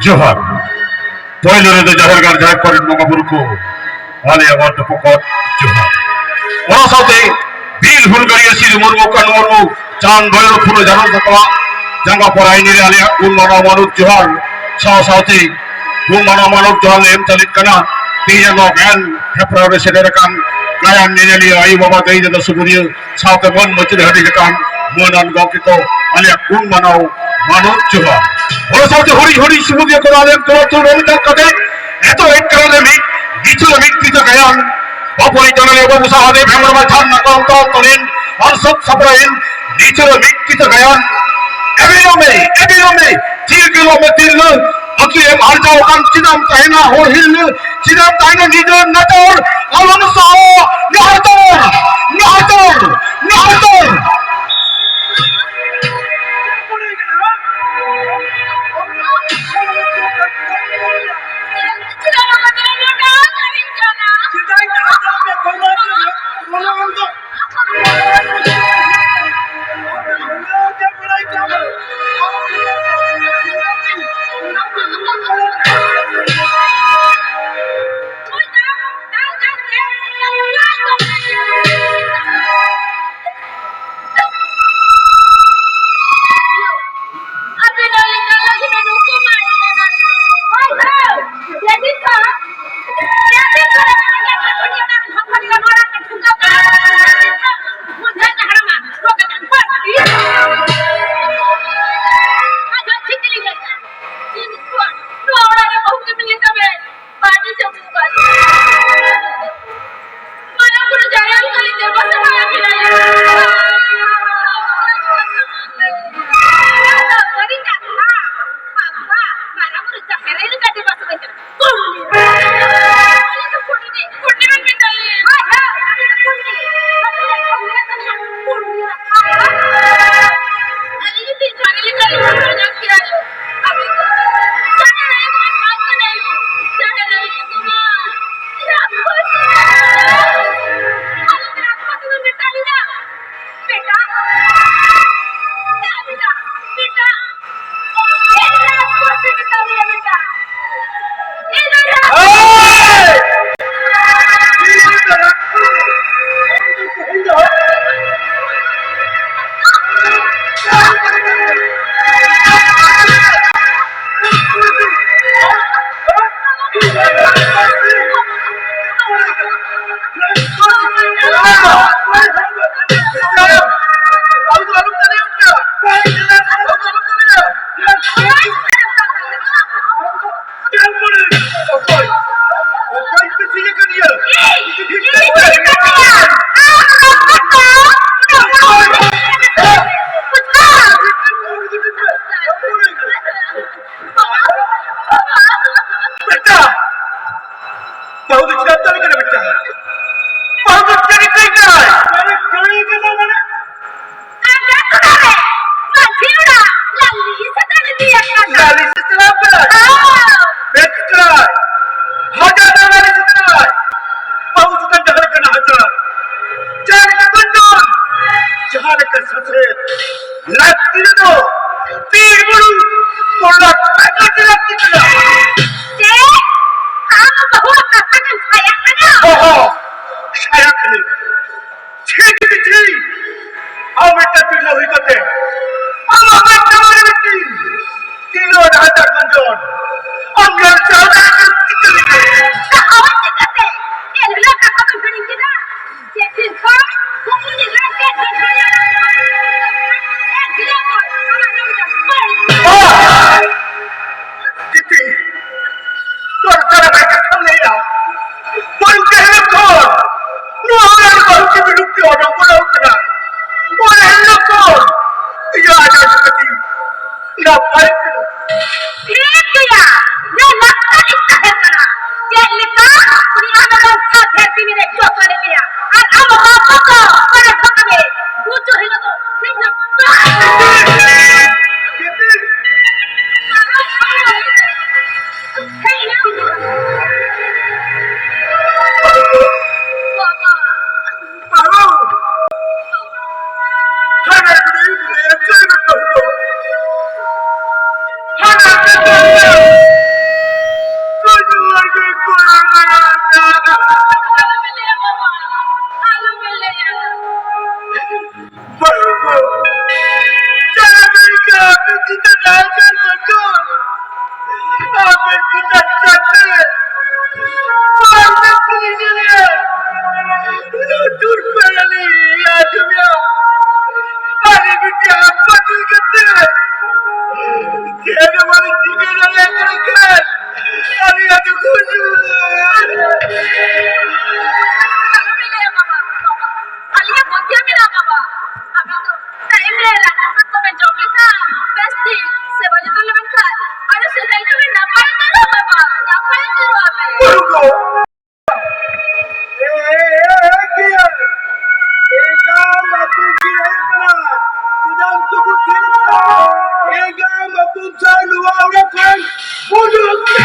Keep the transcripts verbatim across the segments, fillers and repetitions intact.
ᱡᱚᱦᱟᱨ᱾ ᱯᱳᱭᱞᱳ ᱨᱮᱫᱚ ᱡᱟᱦᱮᱨ ᱜᱟᱲ ᱡᱟᱦᱮᱨ ᱠᱚᱨᱮᱱ ᱵᱚᱸᱜᱟ ᱵᱩᱨᱩ ᱠᱚ, ᱟᱞᱮᱭᱟᱜ ᱜᱚᱰ ᱯᱚᱠᱚᱛ ᱡᱚᱦᱟᱨ᱾ ᱚᱱᱟ ᱥᱟᱶᱛᱮ ᱵᱤᱨ ᱦᱩᱞᱜᱟᱹᱨᱤᱭᱟᱹ ᱥᱤᱫᱩ ᱢᱩᱨᱢᱩ, ᱠᱟᱹᱱᱦᱩ ᱢᱩᱨᱢᱩ, ᱪᱟᱸᱫ, ᱵᱷᱟᱭᱨᱚ, ᱯᱷᱩᱞᱳ, ᱡᱷᱟᱱᱚ ᱛᱟᱠᱚᱣᱟᱜ ᱡᱟᱸᱜᱟ ᱯᱟᱨᱟᱭᱱᱤ ᱨᱮ ᱟᱞᱮᱭᱟᱜ ᱜᱩᱱ ᱢᱟᱱᱟᱣ ᱢᱟᱱᱚᱛ ᱡᱚᱦᱟᱨ᱾ ᱥᱟᱶ ᱥᱟᱶᱛᱮ ᱜᱩᱱ ᱢᱟᱱᱟᱣ ᱢᱟᱱᱚᱛ ᱡᱚᱦᱟᱨ ᱞᱮ ᱮᱢ ᱪᱟᱞᱤᱫ ᱠᱟᱱᱟ ᱛᱮᱦᱮᱧᱟᱜ ᱱᱚᱣᱟ ᱜᱟᱭᱟᱱ ᱦᱮᱯᱨᱟᱣ ᱨᱮ ᱥᱮᱴᱮᱨ ᱟᱠᱟᱱ ᱜᱟᱭᱟᱱ ᱧᱮᱧᱮᱞᱤᱭᱟᱹ, ᱟᱭᱳ ᱵᱟᱵᱟ, ᱫᱟᱹᱭ ᱫᱟᱫᱟ, ᱥᱩᱵᱩᱫᱤᱭᱟᱹ, ᱥᱟᱶᱛᱮ ᱢᱟᱹᱱ ᱢᱟᱹᱪᱤ ᱨᱮ ᱦᱟᱹᱴᱤᱧ ᱟᱠᱟᱱ ᱢᱟᱹᱱᱟᱱ ᱜᱚᱢᱠᱮ ᱠᱚ, ᱟᱞᱮᱭᱟᱜ ᱜᱩᱱ ᱢᱟᱱᱟᱣ ᱢᱟᱱᱚᱛ ᱡᱚᱦᱟᱨ᱾ ᱚᱱᱟ ᱥᱟᱶᱛᱮ ᱦᱩᱰᱤᱧ ᱦᱩᱰᱤᱧ ᱥᱩᱵᱩᱫᱤᱭᱟᱹ ᱠᱚ, ᱟᱞᱮᱭᱟᱜ ᱜᱚᱲᱚ ᱛᱩᱞ ᱨᱮ ᱢᱤᱫ ᱠᱟᱛᱮ ᱮᱛᱚ ᱮᱴᱠᱮᱴᱚᱬᱮ ᱢᱤᱫ ᱜᱤᱪᱷᱩ ᱨᱮ ᱢᱤᱫ ᱛᱤᱛᱮ ᱜᱟᱭᱟᱱ ᱵᱟᱯᱚᱨᱤ ᱪᱟᱱᱟᱞᱤᱭᱟᱹ ᱵᱟᱹᱵᱩ ᱥᱟᱦᱟᱫᱮᱵ ᱦᱮᱢᱵᱨᱚᱢ ᱡᱷᱟᱨᱱᱟ ᱠᱚ ᱚᱱᱛᱚᱨ ᱛᱚᱞᱮᱱ ᱟᱨ ᱥᱟᱹᱛ ᱥᱟᱯᱲᱟᱣᱮᱱ ᱜᱤᱪᱷᱩ ᱨᱮ ᱢᱤᱫ ᱛᱤᱛᱮ ᱜᱟᱭᱟᱱ᱾ ᱮᱵᱮᱞᱚᱢᱮ, ᱮᱵᱮᱞᱚᱢᱮ, ᱪᱤᱨ ᱜᱮᱞᱚᱢᱮ ᱛᱤᱨᱞᱟᱹ, ᱟᱹᱛᱩ ᱮᱢ ᱟᱨᱡᱟᱣ ᱟᱠᱟᱱ ᱪᱮᱫᱟᱢ ᱛᱟᱦᱮᱱᱟ ᱦᱚᱲ ᱦᱤᱨᱞᱟᱹ? ᱪᱮᱫᱟᱜ ᱛᱟᱭᱱᱟ ᱱᱤᱡᱮᱨ ᱱᱟᱪᱟᱨ ᱟᱞᱚᱢ ᱥᱟᱦᱟᱣᱟ? ᱱᱟᱦᱟᱨ ᱛᱚᱨ, ᱱᱟᱦᱟᱨ ᱛᱚᱨ, ᱱᱟᱦᱟᱨ ᱛᱚᱨ᱾ ᱞᱮᱠᱟ ᱥᱟᱥᱮᱛ ᱞᱟᱹᱠᱛᱤ ᱨᱮᱫᱚ ᱵᱤᱨ ᱵᱩᱨᱩ ᱛᱚᱞᱟ ᱴᱟᱠᱟ ᱛᱮ ᱞᱟᱹᱠᱛᱤ ᱠᱟᱱᱟ᱾ ᱪᱮᱫ? ᱟᱢ ᱵᱟᱹᱦᱩᱣᱟᱜ ᱠᱟᱛᱷᱟ ᱜᱮᱢ ᱥᱟᱭᱟᱜ ᱠᱟᱱᱟ? ᱦᱚᱸ, ᱦᱚᱸ, ᱥᱟᱭᱟᱜ ᱠᱟᱹᱱᱟᱹᱧ᱾ ᱪᱷᱤ, ᱪᱷᱤ, ᱪᱷᱤ᱾ ᱟᱢ ᱢᱤᱫᱴᱟᱝ ᱛᱤᱨᱞᱟᱹ ᱦᱩᱭ ᱠᱟᱛᱮ ᱟᱢᱟᱜ ᱢᱮᱫ ᱛᱮ ᱢᱟᱨᱮ ᱢᱤᱫᱴᱤᱱ ᱛᱤᱨᱞᱟᱹ ᱰᱟᱦᱟᱨ ᱜᱚᱸᱡᱚᱱ ᱟᱢ ᱧᱮᱞ ᱪᱟᱦᱟᱣ ᱫᱟᱲᱮ ᱠᱟᱱ ᱛᱤᱨᱞᱟᱹ ᱦᱩᱭ ᱠᱟᱛᱮ᱾ ᱛᱟᱦᱚᱞᱮ ᱪᱤᱠᱟᱹᱛᱮ? ᱮᱱᱦᱤᱞᱳᱜ ᱠᱟᱛᱷᱟ ᱫᱚᱢ ᱦᱤᱲᱤᱧ ᱠᱮᱫᱟ? ᱡᱮ ᱫᱤᱱ ᱠᱷᱚᱱ ᱩᱱᱤ ᱞᱟᱹᱜᱤᱫ ᱛᱮ ᱫᱤᱱ ᱠᱷᱚᱱ ᱮᱠ ᱜᱤᱨᱟᱹ ᱠᱚ ᱟᱢᱟᱜ ᱡᱚᱢ ᱫᱚ ᱵᱟᱹᱲᱤᱡ᱾ ᱜᱤᱛᱤ, ᱥᱚᱨᱠᱟᱨ ᱨᱮ ᱠᱟᱛᱷᱟᱢ ᱞᱟᱹᱭᱟ, ᱵᱟᱝ ᱛᱟᱦᱮᱸ ᱞᱮᱱᱠᱷᱟᱱ ᱱᱚᱣᱟ ᱚᱲᱟᱜ ᱨᱮ ᱵᱟᱹᱦᱩ ᱪᱮ ᱵᱤᱞᱩᱯᱛᱤ ᱚᱰᱚᱠ ᱜᱚᱫᱚᱜ ᱠᱟᱱᱟ᱾ ᱚᱱᱟ ᱦᱤᱞᱳᱜ ᱠᱷᱚᱱ ᱤᱧᱟᱹᱜ ᱟᱡᱟᱨ ᱠᱟᱹᱴᱤᱡ ᱱᱟᱯᱟᱭ ᱠᱟᱱᱟ᱾ ᱴᱷᱤᱠ ᱜᱮᱭᱟ, ᱱᱮ ᱞᱟᱠᱛᱟᱨᱤᱧ ᱛᱟᱦᱮᱸ ᱠᱟᱱᱟ᱾ ᱪᱮᱫ ᱞᱮᱠᱟ ᱩᱱᱤ ᱟᱢ ᱮᱢ ᱥᱟᱶ ᱫᱷᱟᱹᱨᱛᱤ ᱢᱤᱨᱮ ᱡᱚᱛᱚᱱ ᱮᱫ ᱢᱮᱭᱟ, ᱟᱨ ᱟᱢ ᱦᱚᱸ ᱠᱚᱛᱚ ᱵᱟᱲᱮ ᱴᱷᱚᱠᱟ ᱢᱮ᱾ ᱵᱩᱡᱷᱟᱹᱣ ᱦᱤᱞᱳᱜ ᱫᱚ ᱴᱷᱤᱠ ᱜᱮᱭᱟ᱾ ᱟᱞᱮᱭᱟᱜ ᱵᱩᱫᱽᱫᱷᱤ ᱢᱮᱱᱟᱜᱼᱟ ᱵᱟᱵᱟ᱾ ᱟᱵᱮᱱ ᱫᱚ ᱴᱟᱭᱤᱢ ᱨᱮ ᱨᱟᱱ ᱠᱚ ᱵᱮᱱ ᱡᱚᱢ ᱞᱮᱠᱷᱟᱱ ᱵᱮᱥ ᱴᱷᱤᱠ ᱥᱮᱵᱟ ᱡᱚᱛᱚᱱ ᱞᱮᱵᱮᱱ ᱠᱷᱟᱱ ᱟᱨᱚ ᱥᱮᱫᱟᱭ ᱞᱮᱠᱟ ᱵᱮᱱ ᱱᱟᱯᱟᱭ ᱩᱛᱟᱹᱨᱚᱜᱼᱟ ᱵᱟᱵᱟ, ᱱᱟᱯᱟᱭ ᱩᱛᱟᱹᱨᱚᱜᱼᱟ ᱵᱮᱱ᱾ ᱮ, ᱮ, ᱮ, ᱮ, ᱠᱤᱭᱟᱹ? ᱮᱸᱜᱟ ᱵᱟᱹᱛᱩᱞ ᱛᱷᱤᱨ ᱦᱩᱭ ᱠᱟᱱᱟ᱾ ᱪᱮᱫᱟᱜ ᱪᱩᱯᱩ ᱛᱷᱤᱨ ᱠᱟᱱᱟ? ᱮᱸᱜᱟ ᱵᱟᱹᱛᱩᱞ ᱪᱟᱭ ᱱᱚᱣᱟ ᱚᱲᱟᱜ ᱠᱷᱚᱱ ᱩᱰᱩᱠ ᱢᱮ᱾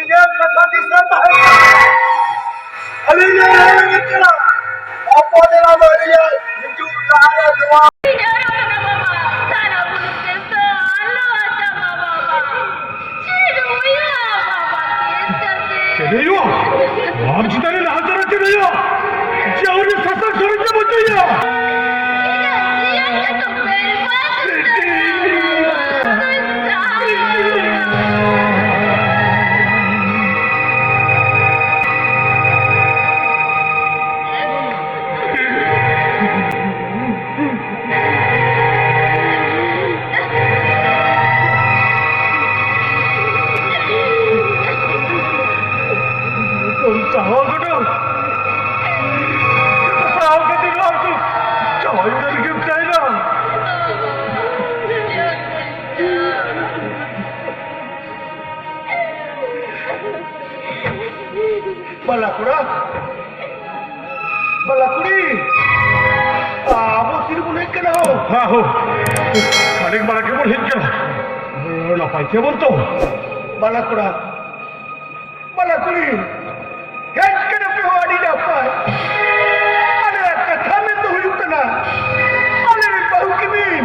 ᱤᱧᱟᱹᱜ ᱠᱟᱛᱷᱟ ᱫᱤᱥᱟᱹ ᱛᱟᱦᱮᱸ ᱠᱟᱱᱟ᱾ ᱟᱹᱞᱤᱧ ᱟᱢ ᱪᱮᱛᱟᱱ ᱨᱮ ᱱᱟᱦᱟᱪᱟᱨ ᱪᱮᱫ ᱦᱩᱭᱩᱜᱼᱟ? ᱡᱮ ᱟᱹᱣᱨᱤ ᱥᱟᱥᱟᱝ ᱥᱚᱨᱚᱧᱡᱟᱢ ᱚᱪᱚᱭᱟ᱾ ᱤᱧᱟᱹᱜ ᱡᱤᱭᱚᱱ ᱜᱮᱛᱚ ᱵᱮᱨᱵᱟᱫ ᱩᱛᱟᱹᱨ ᱮᱱᱟ᱾ ᱥᱟᱦᱟᱣ ᱠᱟᱛᱮ, ᱥᱟᱦᱟᱣ ᱠᱟᱛᱮ ᱱᱚᱣᱟ ᱫᱚ ᱪᱟᱵᱟᱭ ᱩᱛᱟᱹᱨ ᱜᱮᱢ ᱛᱟᱦᱮᱱᱟ᱾ ᱵᱟᱞᱟ ᱠᱚᱲᱟ, ᱵᱟᱞᱟ ᱠᱩᱲᱤ, ᱟᱵᱚ ᱛᱤᱨᱮᱵᱚᱱ ᱦᱮᱡ ᱠᱟᱱᱟ ᱦᱳ? ᱦᱮᱸ ᱦᱳ, ᱠᱷᱟᱱᱮᱠ ᱢᱟᱲᱟᱝ ᱜᱮᱵᱚᱱ ᱦᱮᱡ ᱠᱟᱱᱟ᱾ ᱱᱟᱯᱟᱭ ᱜᱮᱭᱟᱵᱚᱱ ᱛᱚ? ᱵᱟᱞᱟ ᱠᱚᱲᱟ, ᱵᱟᱞᱟ ᱠᱩᱲᱤ, ᱦᱮᱡ ᱠᱟᱱᱟ ᱯᱮ ᱦᱳ, ᱟᱹᱰᱤ ᱱᱟᱯᱟᱭ᱾ ᱟᱞᱮᱭᱟᱜ ᱠᱟᱛᱷᱟ ᱢᱮᱱ ᱫᱚ ᱦᱩᱭᱩᱜ ᱠᱟᱱᱟ, ᱟᱞᱮ ᱨᱮᱱ ᱵᱟᱹᱦᱩ ᱠᱤᱢᱤᱱ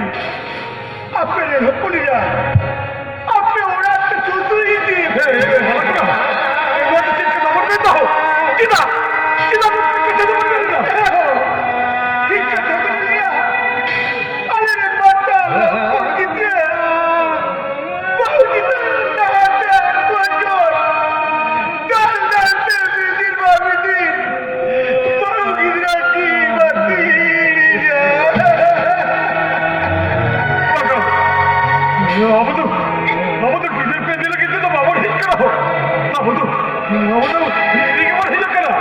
ᱟᱯᱮ ᱨᱮᱱ ᱦᱚᱯᱚᱱ ᱮᱨᱟ, ᱟᱯᱮ ᱚᱲᱟᱜ ᱯᱮ ᱥᱩᱫᱷᱩ ᱤᱫᱤ᱾ ᱦᱮ, ᱦᱮ, ᱦᱮ, ᱦᱟᱲᱟᱢ ᱠᱚᱲᱟ, ᱱᱚᱣᱟ ᱫᱚ ᱪᱮᱫ ᱠᱟᱛᱷᱟ ᱵᱚᱱ ᱢᱮᱱ ᱮᱫᱟ ᱦᱳ? ᱪᱮᱫᱟᱜ? ᱪᱮᱫᱟᱜ ᱱᱚᱝᱠᱟ ᱠᱟᱛᱷᱟ ᱫᱚᱵᱚᱱ ᱢᱮᱱ ᱮᱫᱟ? ᱴᱷᱤᱠ ᱠᱟᱛᱷᱟ ᱵᱮᱱ ᱞᱟᱹᱭᱟ᱾ ᱟᱞᱮ ᱨᱮᱱ ᱢᱟᱨᱥᱟᱞ ᱦᱚᱯᱚᱱ ᱜᱤᱫᱽᱨᱟᱹ, ᱵᱟᱹᱦᱩ ᱜᱤᱫᱽᱨᱟᱹ ᱱᱟᱦᱟᱪᱟᱨ ᱜᱚᱡᱚᱜ᱾ ᱫᱟᱞ ᱫᱟᱞ ᱛᱮ ᱢᱤᱫ ᱫᱤᱱ ᱵᱟ ᱢᱤᱫ ᱫᱤᱱ ᱵᱟᱹᱦᱩ ᱜᱤᱫᱽᱨᱟᱹ ᱡᱤᱣᱤ ᱵᱟᱹᱛᱤᱞ ᱮᱱᱟ᱾ ᱵᱟᱝᱟ, ᱟᱵᱚ ᱫᱚ, ᱟᱵᱚ ᱫᱚ ᱜᱤᱫᱽᱨᱟᱹ ᱯᱮ ᱤᱫᱤ ᱞᱟᱹᱜᱤᱫ ᱛᱮᱫᱚ ᱵᱟᱵᱚᱱ ᱦᱮᱡ ᱠᱟᱱᱟ ᱦᱳ᱾ ᱟᱵᱚ ᱫᱚ, ᱟᱵᱚ ᱫᱚ ᱦᱤᱨᱤ ᱜᱮᱵᱚᱱ ᱦᱮᱡ ᱟᱠᱟᱱᱟ᱾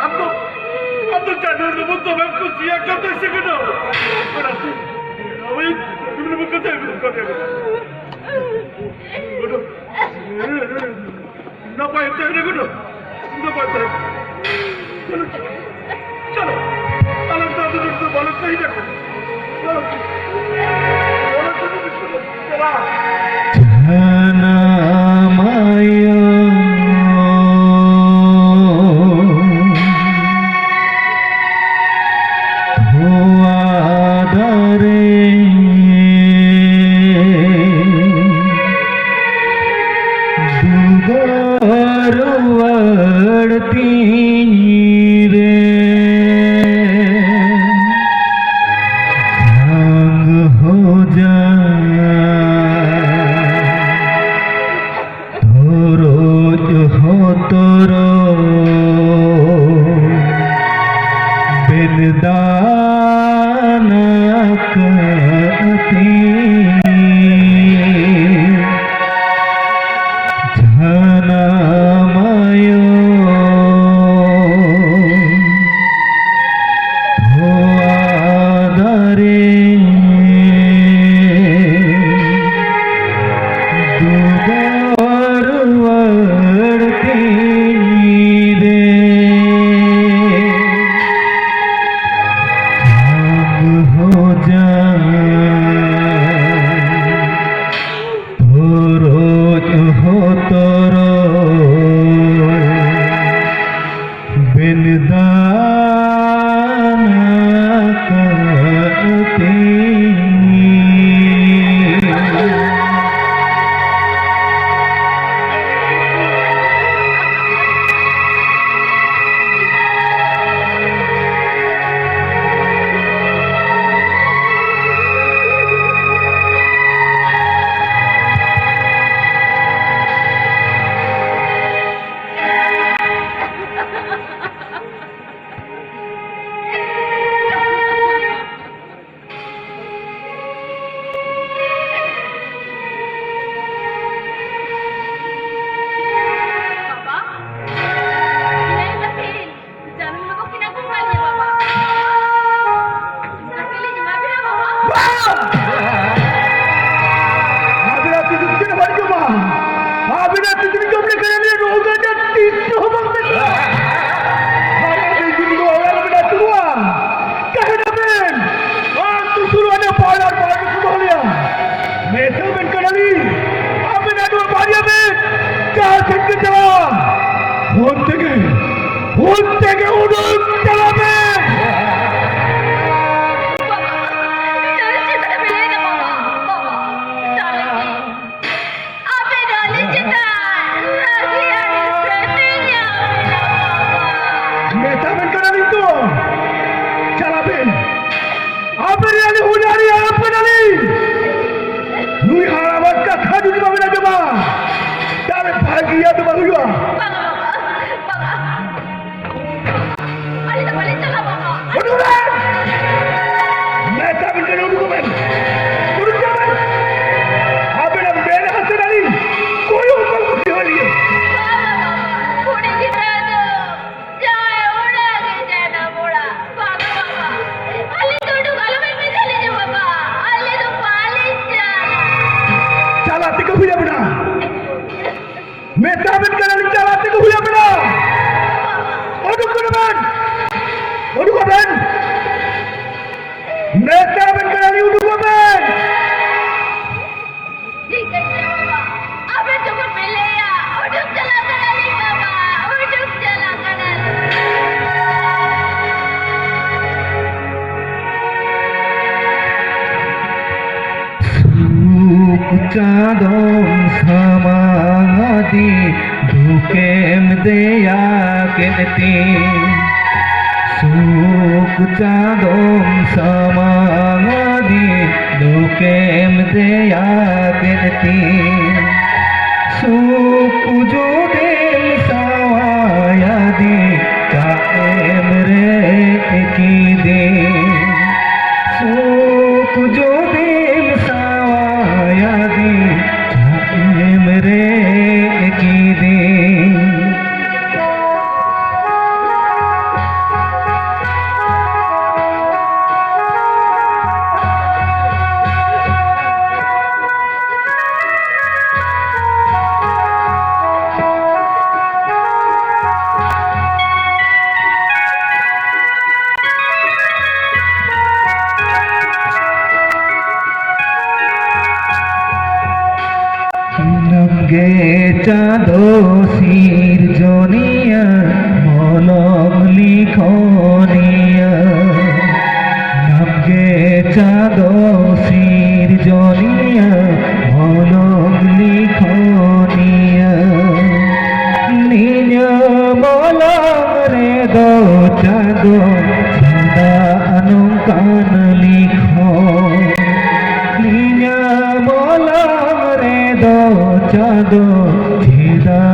ᱟᱢ ᱫᱚ, ᱟᱢ ᱫᱚ ᱪᱟᱸᱫᱳ ᱨᱮ ᱫᱚᱢᱮᱢ ᱠᱩᱥᱤᱭᱟᱜ ᱠᱟᱱ ᱛᱟᱦᱮᱸ ᱥᱮ ᱠᱟᱱᱟ? ᱚᱱᱟᱛᱮ ᱟᱢ ᱤᱧ ᱠᱟᱛᱷᱟ ᱟᱹᱜᱩ ᱠᱟᱜ ᱢᱮᱭᱟ᱾ ᱱᱟᱯᱟᱭ ᱛᱟᱦᱮᱱ ᱠᱟᱱᱟ, ᱱᱟᱯᱟᱭ ᱛᱟᱦᱮᱱ᱾ ᱪᱚᱞᱚ, ᱪᱚᱞᱚ, ᱟᱞᱟᱝ ᱫᱚ ᱟᱫᱚ ᱱᱤᱛ ᱫᱚ ᱵᱟᱞᱟᱝ ᱛᱟᱦᱮᱸ ᱠᱟᱱᱟ᱾ ᱪᱚᱞᱚ, ᱪᱚᱞᱚ, ᱪᱚᱞᱚ, ᱪᱚᱞᱚ᱾ ᱡᱷᱟᱱᱟᱢ ᱟᱭᱳ, ᱛᱚᱣᱟ ᱫᱟᱨᱮ, ᱫᱩᱞᱟᱹᱲ ᱨᱩᱣᱟᱹᱲ ᱛᱤᱧ ᱨᱮ, ᱥᱟᱝ ᱦᱚᱡᱟ᱾ ᱛᱚᱨᱚᱡ ᱦᱚᱛᱚᱨᱚ ᱵᱮᱱ ᱫᱟᱱ ᱟᱠᱟᱫ ᱛᱤᱧ᱾ ᱡᱷᱟᱱᱟᱢ ᱟᱭᱳ, ᱛᱚᱣᱟ ᱫᱟᱨᱮ, ᱫᱩᱞᱟᱹᱲ ᱨᱩᱣᱟᱹᱲ ᱛᱤᱧ ᱨᱮ, ᱥᱟᱝ ᱦᱚᱡᱟ᱾ ᱛᱚᱨᱚᱡ ᱦᱚᱛᱚᱨᱚ ᱵᱮᱱ ᱫᱟᱱ ᱟᱠᱟᱫ ᱛᱤᱧ᱾ ᱚᱱᱛᱮ ᱜᱮ ᱩᱰᱩᱠ ᱪᱟᱞᱟᱜ ᱢᱮ᱾ ᱵᱟᱵᱟ, ᱱᱚᱣᱟ ᱪᱮᱫ ᱞᱮᱠᱟ ᱵᱤᱱ ᱞᱟᱹᱭ ᱮᱫᱟ ᱵᱟᱵᱟ? ᱵᱟᱵᱟ, ᱛᱟᱦᱞᱮ ᱠᱤ ᱟᱯᱮ ᱫᱚ ᱟᱹᱞᱤᱧ ᱪᱮᱛᱟᱱ ᱨᱟᱹᱜᱤ ᱟᱹᱲᱤᱥ ᱯᱮ ᱛᱮᱧᱟᱢ ᱮᱱᱟ ᱵᱟᱵᱟ? ᱢᱮᱛᱟ ᱵᱮᱱ ᱠᱟᱱᱟᱞᱤᱧ ᱛᱚ, ᱪᱟᱞᱟᱜ ᱵᱮᱱ᱾ ᱟᱯᱮ ᱨᱮᱱ ᱦᱩᱱᱟᱹᱨᱤ ᱟᱯᱮ ᱱᱟᱞᱤᱧ᱾ ᱱᱩᱭ ᱦᱟᱲᱟᱢᱟᱜ ᱠᱟᱛᱷᱟ ᱡᱩᱫᱤ ᱵᱟᱵᱮᱱ ᱟᱸᱡᱚᱢᱟ, ᱛᱟᱦᱞᱮ ᱵᱷᱟᱹᱜᱤᱭᱟᱜ ᱫᱚ ᱵᱟᱝ ᱦᱩᱭᱩᱜᱼᱟ᱾ ᱵᱟᱵᱟ, ᱵᱟᱵᱟ, ᱟᱹᱞᱤᱧ ᱫᱚ ᱵᱟᱹᱞᱤᱧ ᱪᱟᱞᱟᱜᱼᱟ, ᱵᱟᱵᱟ᱾ ᱩᱰᱩᱠ ᱵᱮᱱ! ᱢᱮᱛᱟ ᱵᱤᱱ ᱠᱟᱱᱟ, ᱩᱰᱩᱠᱚᱜ ᱵᱮᱱ! ᱩᱰᱩᱠ ᱪᱟᱞᱟᱜ ᱵᱮᱱ! ᱟᱵᱮᱱᱟᱜ ᱢᱮᱫᱦᱟ ᱥᱮᱫ ᱟᱹᱞᱤᱧ ᱠᱚᱭᱚᱜ ᱵᱟᱝ ᱵᱩᱡᱷᱟᱹᱣ ᱞᱤᱧᱟ᱾ ᱵᱟᱵᱟ, ᱵᱟᱵᱟ, ᱦᱩᱰᱤᱧ ᱜᱤᱫᱽᱨᱟᱹ ᱫᱚ ᱡᱟᱦᱟᱸᱭ ᱚᱲᱟᱜ ᱜᱮ ᱡᱟᱱᱟᱢ ᱚᱲᱟᱜ᱾ ᱵᱟᱵᱟ, ᱵᱟᱵᱟ, ᱟᱹᱞᱤᱧ ᱫᱚ ᱩᱰᱩᱠ ᱟᱞᱚᱵᱮᱱ ᱢᱮᱛᱟ ᱞᱤᱧᱟ, ᱵᱟᱵᱟ᱾ ᱟᱹᱞᱤᱧ ᱫᱚ ᱵᱟᱹᱞᱤᱧ ᱪᱟᱞᱟᱜᱼᱟ᱾ ᱪᱟᱞᱟᱜ ᱛᱮᱜᱮ ᱦᱩᱭ ᱟᱵᱮᱱᱟ᱾ ᱢᱮᱛᱟ ᱵᱮᱱ ᱠᱟᱱᱟᱞᱤᱧ, ᱪᱟᱞᱟᱜ ᱛᱮᱜᱮ ᱦᱩᱭ ᱟᱵᱮᱱᱟ᱾ ᱩᱰᱩᱠ ᱠᱟᱱᱟ ᱵᱮᱱ, ᱩᱰᱩᱠᱚᱜ ᱵᱮᱱ᱾ ᱢᱮᱛᱟ ᱵᱮᱱ ᱠᱟᱱᱟᱞᱤᱧ, ᱩᱰᱩᱠᱚᱜ ᱵᱮᱱ᱾ ᱴᱷᱤᱠ ᱟᱪᱷᱮ ᱵᱟᱵᱟ, ᱟᱵᱮᱱ ᱡᱚᱠᱷᱚᱱ ᱵᱮᱱ ᱞᱟᱹᱭᱟ, ᱩᱰᱩᱠ ᱪᱟᱞᱟᱜ ᱠᱟᱱᱟᱞᱤᱧ ᱵᱟᱵᱟ, ᱩᱰᱩᱠ ᱪᱟᱞᱟᱜ ᱠᱟᱱᱟᱞᱤᱧ᱾ ᱥᱩᱠ ᱪᱟᱸᱫᱚᱢ ᱥᱟᱢᱟᱝ ᱟᱹᱫᱤ, ᱫᱩᱠᱮᱢ ᱫᱮᱭᱟ ᱠᱮᱫ ᱛᱤᱧ᱾ ᱥᱩᱠ ᱪᱟᱸᱫᱚᱢ ᱥᱟᱢᱟᱝ ᱟᱹᱫᱤ, ᱫᱩᱠᱮᱢ ᱫᱮᱭᱟ ᱠᱮᱫ ᱛᱤᱧ᱾ ᱥᱩᱠ ᱡᱩᱫᱤᱢ ᱥᱟᱶᱟᱭᱟᱫᱤ, ᱪᱟᱜ ᱮᱢ ᱨᱮᱡ ᱠᱤᱫᱤᱧ᱾ ᱥᱩᱠ ᱡᱩᱫᱤᱢ ᱥᱟᱶᱟᱭᱟᱫᱤ, ᱪᱟᱜ ᱮᱢ ᱨᱮᱡ ᱠᱤᱫᱤᱧ᱾ ᱫᱤᱱᱟᱹᱢ ᱜᱮ ᱪᱟᱸᱫᱚ ᱥᱤᱨᱡᱚᱱᱤᱭᱟᱹ ᱢᱚᱞᱚ ᱨᱮᱫᱚ ᱪᱟᱸᱫᱚ ᱪᱮᱫᱟᱜ ᱱᱚᱝᱠᱟᱱ ᱞᱤᱠᱷᱚᱱ? ᱱᱤᱭᱟᱹ ᱢᱚᱞᱚᱝ ᱨᱮᱫᱚ ᱪᱟᱸᱫᱚ ᱪᱮᱫᱟᱜ